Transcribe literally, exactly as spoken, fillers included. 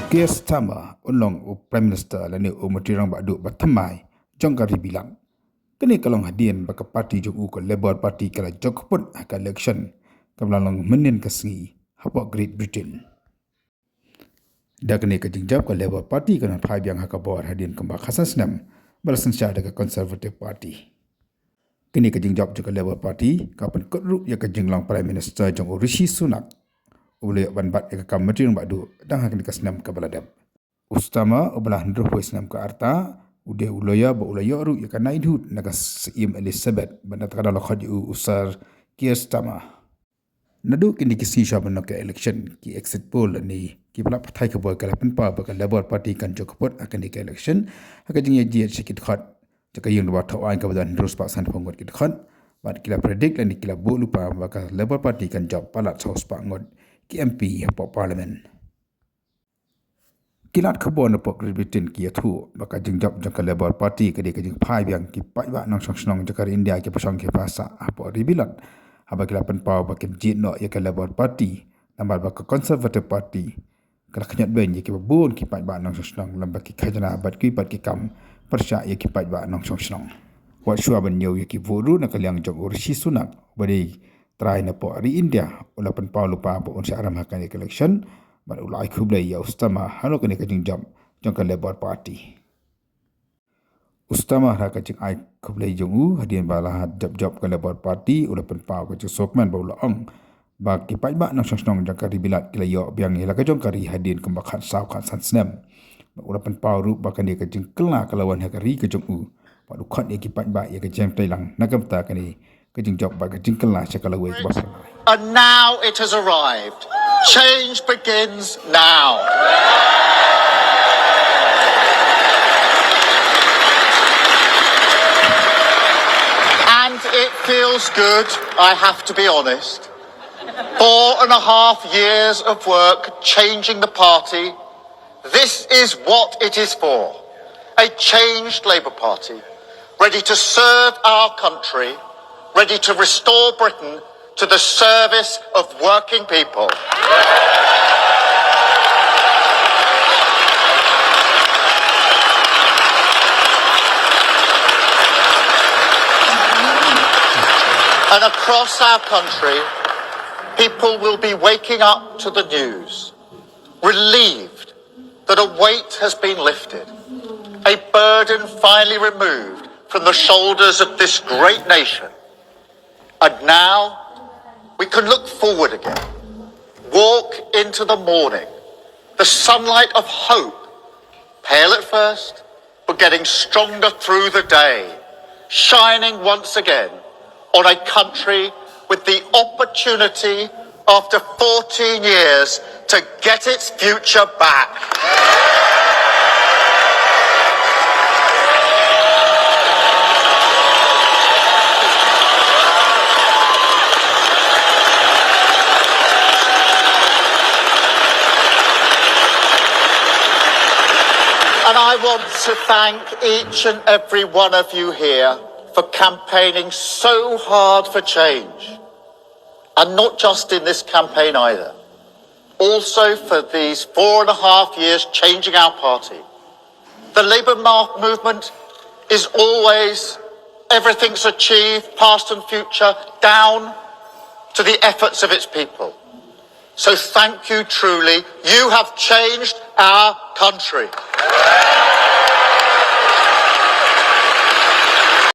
Keir Starmer un long u Prime Minister lane u Myntri Rangbah Duh ba thymmai jong ka ri bilat. Kane ka long hadien ba ka party jong u ka Labour Party ka la jop kput ha ka election kaba la long mynnin ka sngi hapoh Great Britain. Da kane ka jingjop ka Labour Party kan phai biang ha ka bor hadien kumba khatsan snem ba la synshar da ka Conservative Party. Kane ka jingjop jong ka Labour Party ka pynkut ruh ïa ka jinglong Prime Minister jong u Rishi Sunak, uba la ïoh ban bat ïa ka kam Myntri Rangbah Duh tang ha kane ka snem kaba la dep. U Starmer uba la hynriewphew snem ka rta u dei u lawyer ba u la ïoh ruh ïa ka knighthood na ka Syiem Elizabeth bad na kata ka daw la khot ïa u u Sir Keir Starmer. Naduh kine ki sngi shuwa ban long ka election, ki exit poll lane ki ba la pathai khubor ki la pynpaw ba ka Labour Party kan jop kput ha kane ka election ha ka jingïajied sha ki dkhot jong ka ïing dorbar thaw aiñ kaba don hynriewspah sanphew ngut ki dkhot, bad ki la predict lane ki la buh lypa ba ka Labour Party kan jop palat saw spah ngut ki MP hapoh Parliament. Ki lad khubor napoh Great Britain ki ïathuh ba ka jingjop jong ka Labour Party ka dei ka jingphai biang ki paidbah nongshong shnong jong ka ri India kiba shong kiba sah hapoh ri bilat, haba ki la pynpaw ba kin jied noh ïa ka Labour Party namar ba ka Conservative Party ka la khñiot beiñ ïa kiba bun ki paidbah nongshong shnong lyngba ki khajna bad kiwei pat ki kam pyrshah ïa ki paidbah nongshong shnong. Wat shuwa ban ñiew ïa ki vote ruh na ka liang jong u Rishi Sunak uba dei trai napoh ri India u la pynpaw lypa ba un shah rem ha kane ka election bad u la ai khublei ïa u Starmer halor kane ka jingjop jong ka Labour Party. U Starmer ha ka jingai khublei jong u hadien ba la jop jop ka Labour Party u la pynpaw ka jingsngewkmen ba u la ong ba ki paidbah nongshong shnong jong ka ri bilat ki la ïoh biang ïa la ka jong ka ri hadien kumba khatsaw khatsan snem. Bad u la pynpaw ruh ba kane ka jingkylla ka la wan ha ka ri ka jong u. Bad u khot ïa ki paidbah ïa ka jingtreilang na ka bynta kane ka jingjop bad ka jingkylla sha ka lawei kaba phylla. And now it has arrived. Change begins now. And it feels good, I have to be honest. Four and a half years of work changing the party. This is what it is for. A changed Labour Party, ready to serve our country, ready to restore Britain to the service of working people. And across our country, people will be waking up to the news, relieved that a weight has been lifted, a burden finally removed from the shoulders of this great nation. And now we can look forward again, walk into the morning, the sunlight of hope, pale at first, but getting stronger through the day, shining once again on a country with the opportunity after fourteen years to get its future back. And I want to thank each and every one of you here for campaigning so hard for change. And not just in this campaign either. Also for these four and a half years changing our party. The Labour mar- movement is always everything's achieved, past and future, down to the efforts of its people. So thank you truly. You have changed our country.